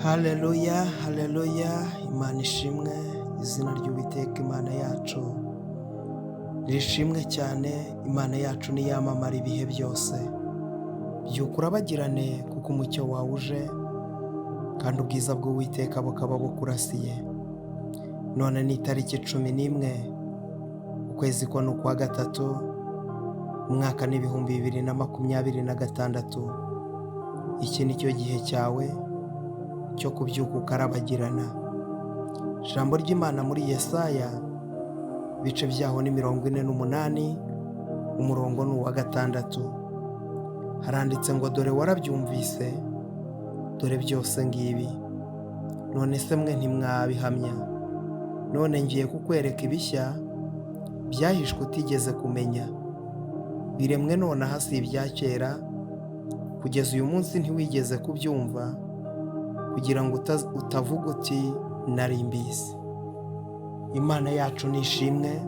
Haleluya, haleluya, Imana ishimwe, izina ry'Uwiteka Imana yacu rishimwe cyane. Imana yacu niyamamara ibihe byose. Byuka urabagirane, kuko umucyo wawe uje kandi ubwiza bw'Uwiteka bukaba bukurasiye. None ni itariki 11, ukwezi kwa ni ukwa gatatu, umwaka ni 2026. Iki ni cyo gihe cyawe cyo kubyuka ukarabagirana. Ijambo ry'Imana muri Yesaya, ibice byaho ni 48, umurongo ni uwa 6. Haranditse ngo: "Dore warabyumvise, dore byose ngibi, none se mwe ntimwabihamya? None ngiye kukwereka ibishya byahishwe utigeze kumenya, biremwe nonaha, si ibya kera, kugeza uyu munsi ntiwigeze kubyumva, kugira ngo utavuga uti: 'Nari mbizi.'" Imana yacu ni ishimwe,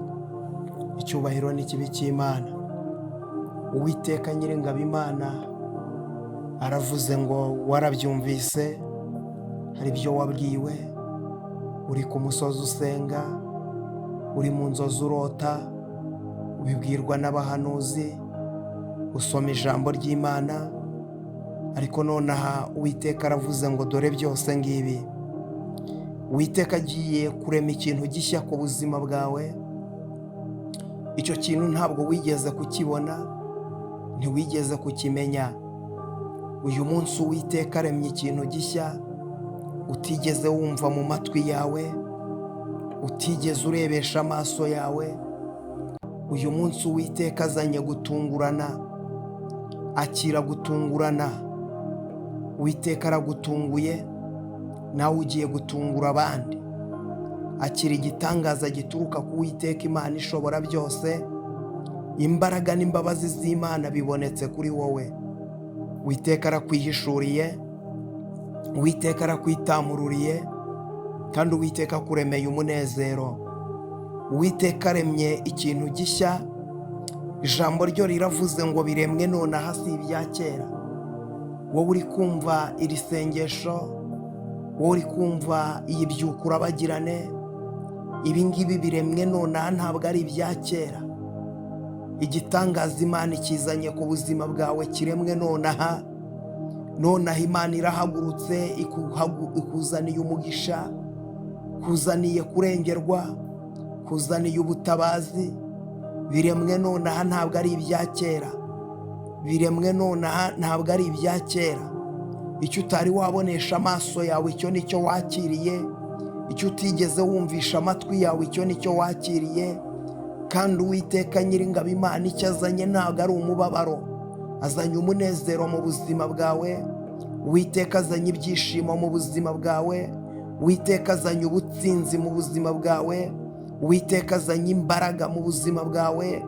icyubahiro n'ikibi cy'Imana. Uwiteka Nyiringabo Imana aravuze ngo: "Warabyumvise, hari ibyo wabwiwe uri ku musozi usenga, uri mu nzozi urota, ubibwirwa n'abahanuzi, usoma ijambo ry'Imana. Ariko nonaha Uwiteka aravuze ngo: 'Dore byose ngibi.'" Uwiteka agiye kurema ikintu gishya ku buzima bwawe. Icyo kintu ntabwo wigeze kukibona, ntiwigeze kukimenya. Uyu munsi Uwiteka aremye ikintu gishya utigeze wumva mu matwi yawe, utigeze urebesha amaso yawe. Uyu munsi Uwiteka azanye gutungurana. Akira gutungurana. Uwiteka aragutunguye, nawe ugiye gutungura abandi. Akira igitangaza gituruka ku Uwiteka Imana ishobora byose. Imbaraga n'imbabazi z'Imana bibonetse kuri wowe. Uwiteka arakwihishuriye, Uwiteka arakwitamururiye, kandi Uwiteka akuremeye umunezero. Uwiteka aremye ikintu gishya. Ijambo ryo riravuze ngo: "Biremwe nonaha, si ibya kera." Wowe uri kumva iri sengesho, wowe uri kumva iyi byuka urabagirane, ibi ngibi biremwe nonaha, ntabwo ari ibya kera. Igitangaza Imana ikizanye ku buzima bwawe, kiremwe nonaha. Nonaha Imana irahagurutse, ikuzaniye umugisha, kuzaniye kurengerwa, kuzaniye ubutabazi. Biremwe nonaha, ntabwo ari ibya kera. Biremwe nonaha, ntabwo ari ibya kera. Icyo utari wabonesha amaso yawe, icyo ni cyo wakiriye. Icyo utigeze wumvisha amatwi yawe, icyo ni cyo wakiriye. Kandi Uwiteka Nyiringabo Imana icyo azanye ntabwo ari umubabaro, azanye umunezero mu buzima bwawe. Uwiteka azanye ibyishimo mu buzima bwawe. Uwiteka azanye ubutsinzi mu buzima bwawe. Uwiteka azanye imbaraga mu buzima bwawe.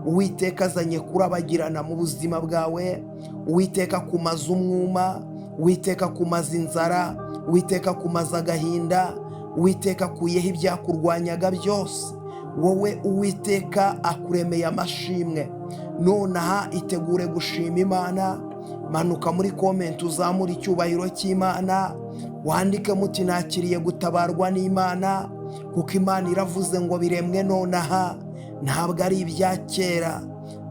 Uwiteka azanye kurabagirana mu buzima bwawe. Uwiteka kumaza umwuma, Uwiteka kumaza inzara, Uwiteka kumaza agahinda. Uwiteka akuyeho ibyakurwanyaga byose. Wowe Uwiteka akuremeye amashimwe. Nonaha itegure gushima Imana. Manuka muri comment, uzamure icyubahiro cy'Imana, wandike muti: "Nakiriye gutabarwa n'Imana," kuko Imana iravuze ngo: "Biremwe nonaha, ntabwo ari ibya kera.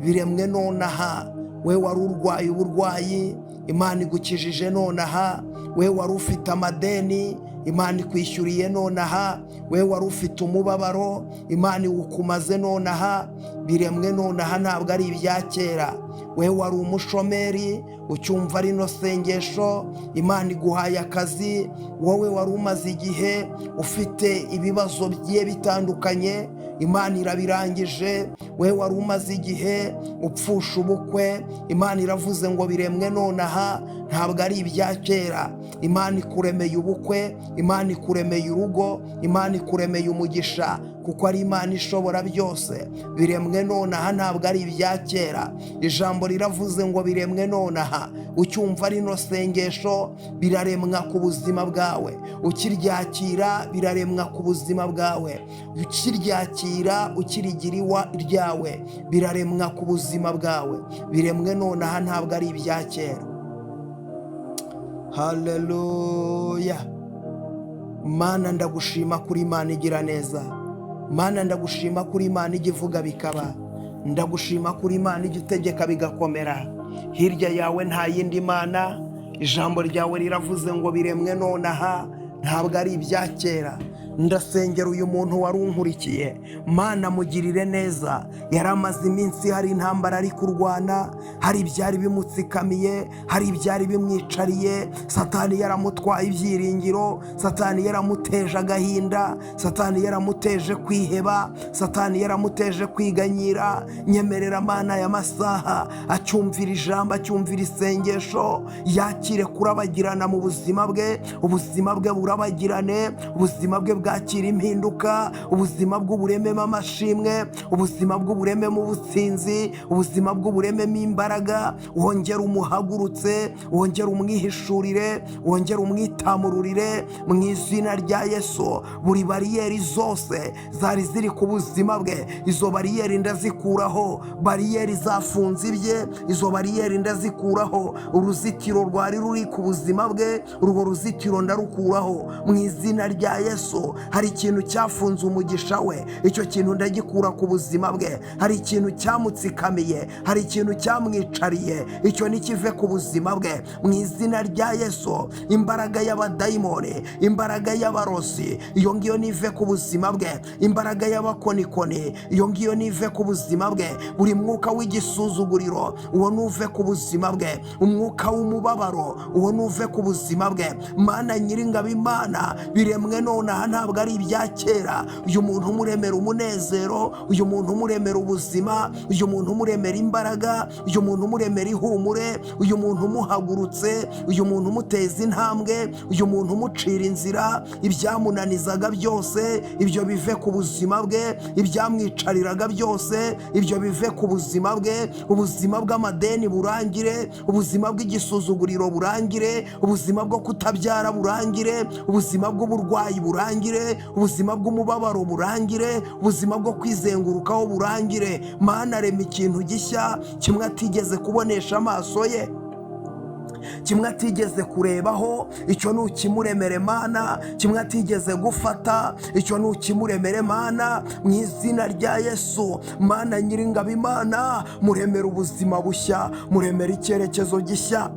Biremwe nonaha." We wari urwaye uburwayi, Imana igukijije nonaha. We wari ufite amadeni, Imana ikwishyuriye nonaha. We wari ufite umubabaro, Imana iwukumaze nonaha. Biremwe nonaha, ntabwo ari ibya kera. We wari umushomeri ucyumva rino sengesho, Imana iguhaye akazi. Wowe wari umaze igihe ufite ibibazo bigiye bitandukanye, Imana irabirangije. We wari umaze igihe upfusha ubukwe, Imana iravuze ngo: "Biremwe nonaha, ntabwo ari ibya kera." Imana ikuremeye ubukwe, Imana ikuremeye urugo, Imana ikuremeye umugisha, kuko ari Imana ishobora byose. Biremwe nonaha, ntabwo ari ibya kera. Ijambo riravuze ngo: "Biremwe nonaha." Ucyumva rino sengesho, biraremwa ku buzima bwawe. Ukiryakira, biraremwa ku buzima bwawe. Ukiryakira, ukirigira iwa ryawe, biraremwa ku buzima bwawe. Biremwe nonaha, ntabwo ari ibya kera. Haleluya. Mana, ndagushima kuri Imana igira neza. Mana, ndagushima kuri Imana ijya ivuga bikaba. Ndagushima kuri Imana ijya itegeka bigakomera. Hirya yawe nta yindi mana. Ijambo ryawe riravuze ngo biremwe nonaha, ntabwo ari ibya kera. Ndasengera uyu muntu wari unkurikiye. Mana, mugirire neza. Yari amaze iminsi hari intambara ari kurwana, hari ibyari bimutsikamiye, hari ibyari bimwicariye. Satani yaramutwaye ibyiringiro, Satani yaramuteje agahinda, Satani yaramuteje kwiheba, Satani yaramuteje kwiganyira. Nyemerera Mana, aya masaha acyumvira ijambo, acyumvira isengesho, yakire kurabagirana mu buzima bwe. Ubuzima bwe burabagirane, ubuzima bwe bwakira impinduka, ubuzima bw'uburememo amashimwe, ubuzima bw'uburememo ubutsinzi, ubuzima bw'uburememo imbaraga. Wongere umuhagurutse, wongere umwihishurire, wongere umwitamururire mu izina rya Yesu. Buri bariyeri zose zari ziri ku buzima bwe, izo bariyeri ndazikuraho. Bariyeri zafunze ibye, izo bariyeri ndazikuraho. Uruzitiro rwari ruri ku buzima bwe, urwo ruzitiro ndarukuraho mu izina rya Yesu. Hari ikintu cyafunze umugisha we, icyo kintu ndagikura ku buzima bwe. Hari ikintu cyamutsikamiye, hari ikintu cyamwicariye, icyo nikive ku buzima bwe mu izina rya Yesu. Imbaraga y'abadayimoni, imbaraga y'abarozi, iyo ngiyo nive ku buzima bwe. Imbaraga y'abakonikoni, iyo ngiyo nive ku buzima bwe. Buri mwuka w'igisuzuguriro, uwo nuve ku buzima bwe. Umwuka w'umubabaro, uwo nuve ku buzima bwe. Mana Nyiringabo Imana, biremwe nonaha, ntabwo ari ibya kera. Uyu muntu umuremera umunezero, uyu muntu umuremera ubuzima, uyu muntu umuremera imbaraga, uyu muntu umuremera ihumure, uyu muntu umuhagurutse, uyu muntu umuteza intambwe, uyu muntu umucira inzira. Ibyamunanizaga byose, ibyo bive ku buzima bwe. Ibyamwicariraga byose, ibyo bive ku buzima bwe. Ubuzima bw'amadeni burangire, ubuzima bw'igisuzuguriro burangire, ubuzima bwo kutabyara burangire, ubuzima bw'uburwayi burangire, ubuzima bw'umubabaro burangire, ubuzima bwo kwizengurukaho burangire. Mana, rema ikintu gishya, kimwe atigeze kubonesha amaso ye, kimwe atigeze kurebaho, icyo ntukimuremere Mana. Kimwe atigeze gufata, icyo ntukimuremere Mana, mu izina rya Yesu. Mana Nyiringabo Imana, muremere ubuzima bushya, muremere icyerekezo gishya.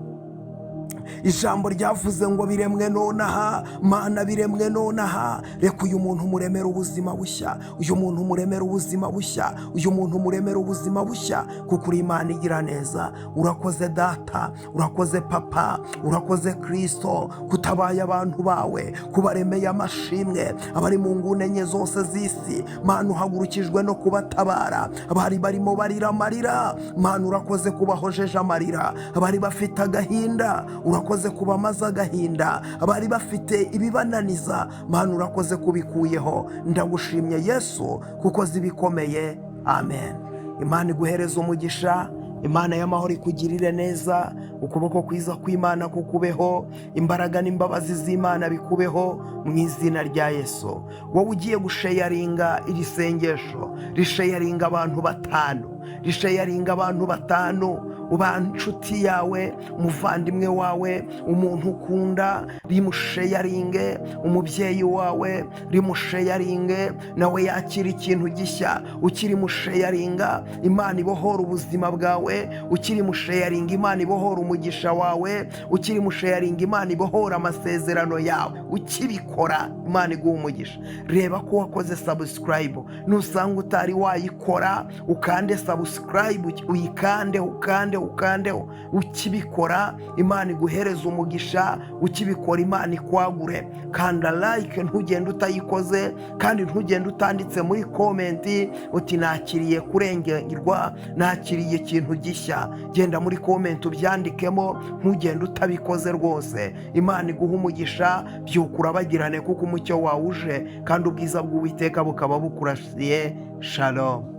Ijambo ryavuze ngo biremwe nonaha. Mana, biremwe nonaha. Reka uyu muntu muremere ubuzima bushya, uyu muntu muremere ubuzima bushya, uyu muntu muremere ubuzima bushya, kuko uri Imana igira neza. Urakoze Data, urakoze Papa, urakoze Kirisito, kutabaye abantu bawe, kubaremeye amashimwe. Abari mu nguni enye zose z'isi, Mana, uhagurukijwe no kubatabara. Abari barimo barira amarira, Mana, urakoze kubahojeje amarira. Abari bafite agahinda, urakoze kubamaze agahinda. Abari bafite ibibananiza, Mana, urakoze kubikuyeho. Ndagushimye Yesu, kuko zibikomeye. Amen. Imana iguhereza umugisha. Imana y'amahoro ikugirire neza. Ukuboko kwiza kw'Imana kukubeho, imbaraga n'imbabazi z'Imana bikubeho mu izina rya Yesu. Wowe ugiye gusharinga iri sengesho, risharinga abantu batanu, risharinga abantu batanu. Uba inshuti yawe, umuvandimwe wawe, umuntu ukunda, rimusharinge. Umubyeyi wawe, rimusharinge, nawe yakira ikintu gishya. Ukiri musharinga, Imana ibohora ubuzima bwawe. Ukiri musharinga, Imana ibohora umugisha wawe. Ukiri musharinga, Imana ibohora amasezerano yawe. Ukibikora, Imana iguha umugisha. Reba ko wakoze subscribe. Nusanga utari wayikora, ukande subscribe, uyikande, ukande, ukandeho. Ukibikora, Imana iguhereza umugisha. Ukibikora, Imana ikwagure. Kanda like, ntugende utayikoze, kandi ntugende utanditse muri comment uti: "Nakiriye kurengerwa, nakiriye ikintu gishya." Genda muri comment ubyandikemo, ntugende utabikoze rwose. Imana iguha umugisha. Byuka urabagirane, kuko umucyo wawe uje, kandi ubwiza bw'Uwiteka bukaba bukurasiye. Shalom.